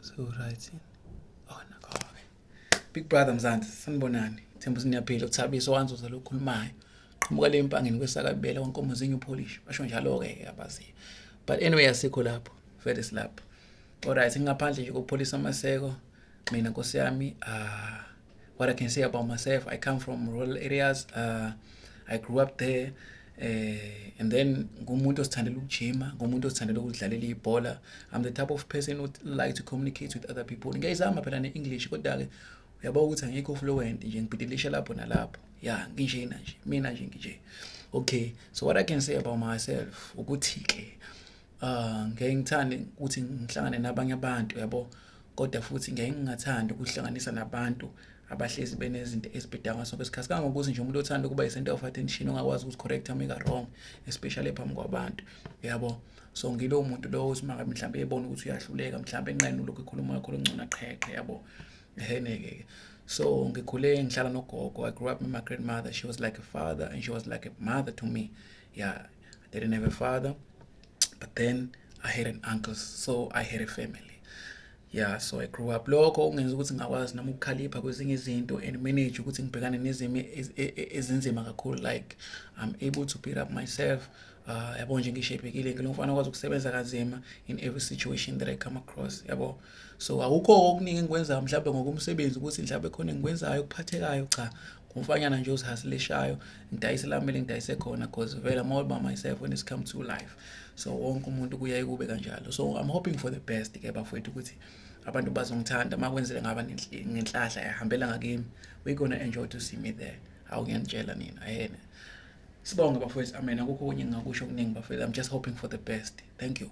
So right. Oh, nakho ke. Big brother Mzansi, sanibonani. Themba ukuthi niyaphila. UThabiso wanzuza lokhulumayo. Qhamuka le empangeni kwesakabela kwankomo zinye upolish. Basho njalo ke abaziyo. But anyway, asikho lapho. Vele silapho. Alright, ngaphandle nje kokupholisa amaseko. Mina nkosi yami, what I can say about myself, I come from rural areas. I grew up there. And then ngumuntu osithandela ukujima, ngumuntu osithandela ukudlalela ibhola. I'm the type of person who like to communicate with other people. Ngiyayizama phela ne-English, kodwa-ke uyabo ukuthi angikho fluent nje, ngibhidilisha lapho nalapho. Ya, nginjena nje mina nje, nginje. Okay, so what I can say about myself ukuthi-ke ngeke ngithande ukuthi ngihlangane nabanye abantu, yabo, kodwa futhi ngeke ngingathandi ukuhlanganisa nabantu abahlezi benezinto ezibhedayo ngaso sonke isikhathi, kangokuthi nje umuntu othanda ukuba i-center of attention, ongakwazi ukuthi-correct uma wrong, especially phambi kwabantu, yabo. So ngilowo muntu lowo othi uma ngabe mhlawumbe ebona ukuthi uyahluleka, mhlawumbe enqene ulokhu ekhuluma kakhulu, ngcono aqheqhe, yabo. Ehene-ke, so ngikhule ngihlala nogogo. I grew up with my grandmother. She was like a father and she was like a mother to me. Yeah, I didn't have a father, but then I had an uncle, so I had a family. Yeah, so I grew up. Lokho kungenza ukuthi ngakwazi noma ukukhalipha kwezinye izinto and manage ukuthi ngibhekane nezimo ezinzima kakhulu. Like, I'm able to build up myself, yabo nje, ngishepekile, ngilomfana okwazi ukusebenza kanzima in every situation that I come across, yabo. So akukho okuningi engikwenzayo mhlawumbe ngokomsebenzi, ukuthi mhlawumbe khona engikwenzayo okuphathekayo. Cha, ngumfanyana nje ozihasilishayo, ngidayise la kumele ngidayise khona, 'cause vele I'm all by myself when it's come to life. So wonke umuntu kuyaye kube kanjalo. So I'm hoping for the best ke bafowethu, ukuthi abantu bazongithanda. Uma kwenzeka ngaba ngenhlahla yahambela ngakimi, we gonna enjoy to see me there. Awu, ngiyanitshela nina yena. Sibonge bafowethu, amen. Akukho okunye engingakusho okuningi bafowethu. I'm just hoping for the best. Thank you.